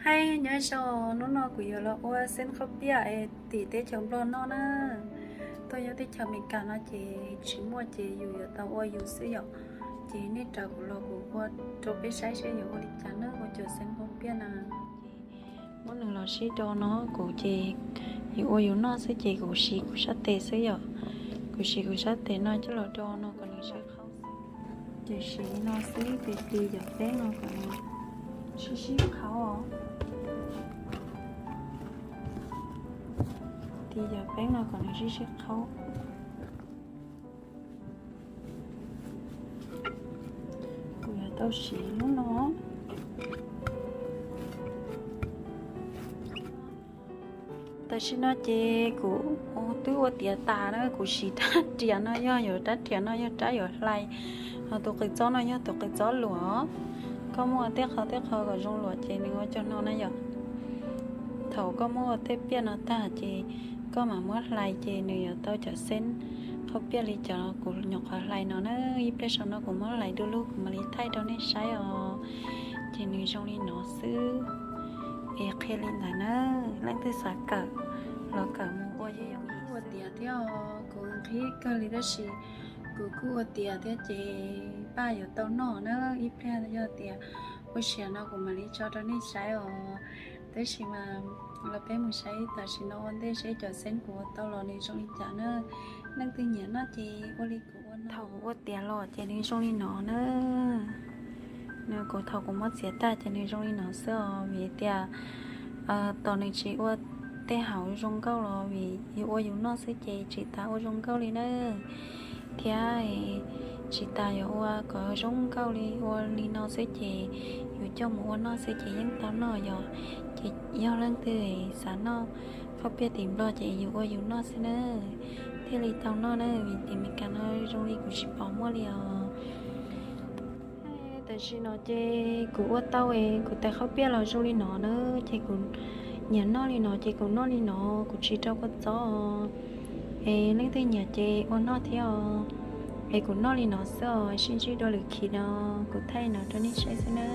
Hais nyob zoo, hnub no kuv yuav los ua xeeb khaub piaj es tim teb chaws Nplog noj na. Tuaj nyob teb chaws Amelikas no ces tsis muaj ces yus yuav tau ua yus xwb yom. Ces nej raws kuv los kuv ua rau peb saib seb yuav ua li cas na, ua cov xeeb khaub piaj na. Ces muab nws los sib rau no, kuv ces yus ua yus noj xwb ces kuv siv kuv sab tes xwb yom. Kuv siv kuv sab tes no coj los rau no kom nws sib qhaub. Ces siv li no xwb ces tis cov peeb no kom nws sib sib qhaub os. Tis cov peeb no kom nws sib sib qhaub. Kuv yuav tau siv lub no. Tam sim no ces kuv twb ua tiav tas na, kuv siv rab riam no yog, yog rab riam no yog rab yuav hlais, ho tus qws txob no yog tus qws txob luam. Koj muab ua tej qho tej qho kom zoo luam ces nws ua cov no na yom. Thaum koj muab ua tej piaj no tag ces koj mam muab hlais ces nws yuav tau cov xeeb khaub piaj li cov kuv nyuam qhuav hlais no na. Ib pliag saum no kuv muab hlais du lug kuv mam li thaij rau nej saib os. Ces nws zoo li no xwb. Es qhia li ntawd na, leej twg xav kawm los kawm mus ua yooj yim ua tiav thiab os. Kuv nqhis kawg li tab sis kuv kuj ua tiav thiab ces paj yuav tau noj na. Ib pliag yog tias ua siav no kuv mam li tso rau nej saib os. Tab sis mas los peb mus saib tam sim no ua ntej seb cov xeeb kuv ua tau los nws zoo li cas na. Leej twg nyiam noj ces ua li kuv ua no. Thaum kuv ua tiav los ces nws zoo li no na. Nws kuv thaum kuv muab txiav tag ces nws zoo li no xwb os, vim tias tos nws tsis ua tej hauv zoo nkauj los vim yus ua yus noj xwb ces tsis tas ua zoo nkauj li na. Thiab tsis tas yuav ua kom zoo nkauj li, ua li no xwb ces yus coj mus ua noj xwb ces yeej tau noj yom. Ces yog leej twg xav noj khaub piaj tim Nplog ces yus ua yus noj xwb na, thiaj li tau noj na, vim tim Meskas no zoo li kuv tsis pom muaj li os. Tam sim no ces kuv ua tau es kuv tais khaub piaj los zoo li no na, ces kuv nyiam noj li no ces kuv noj li no, kuv tsis rau kua txob. Es leej twg nyiam ces ua noj thiab os. Es kuv noj li no xwb os, sib ntsib dua lwm khi no kuv thaij no rau nej saib xwb na.